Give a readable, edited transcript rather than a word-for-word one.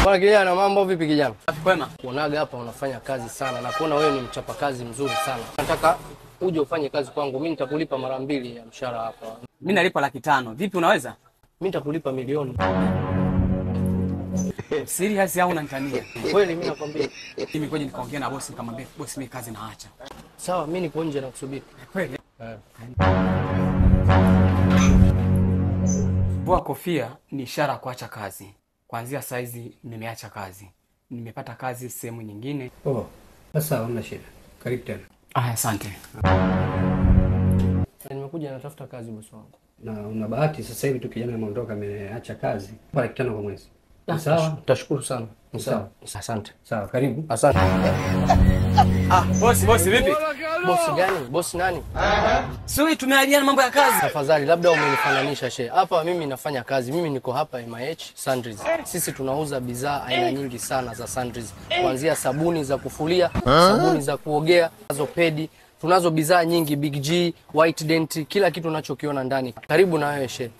Bwana kijana, mambo vipi kijana? Kwema. Kuonaga hapa unafanya kazi sana na kuona wewe ni mchapakazi mzuri sana. Nataka uje ufanye kazi kwangu. Mimi nitakulipa mara mbili ya mshahara hapa. Mimi nalipa 500,000. Vipi unaweza? Mimi nitakulipa milioni. Serious au unanitania? Kweli mimi nakwambia. Mimi ngoja nikaongea na bosi nikamwambia bosi mimi kazi naacha. Sawa, mimi niko nje na kusubiri. Kweli? Eh. Vua kofia ni ishara ya kuacha kazi. Kuanzia saizi nimeacha kazi. Nimepata kazi sehemu nyingine. Oh, sasa hamna shida. Karibu tena. Ah, asante. Nimekuja natafuta kazi bosi wangu. Na una bahati sasa hivi tu kijana ameondoka ameacha kazi. 500,000 kwa mwezi. Sawa? Tashukuru sana. Sawa. Asante. Sawa, karibu. Asante. Ah, bosi vipi? Bosi gani? Bosi nani? Sio tumeahidiana mambo ya kazi. Tafadhali labda umenifananisha she. Hapa mimi nafanya kazi. Mimi niko hapa MIH Sundries. Sisi tunauza bidhaa aina nyingi sana za Sundries. Kuanzia sabuni za kufulia, sabuni za kuogea, tunazo pedi, tunazo bidhaa nyingi, Big G, White Dent, kila kitu unachokiona ndani. Karibu na wewe she.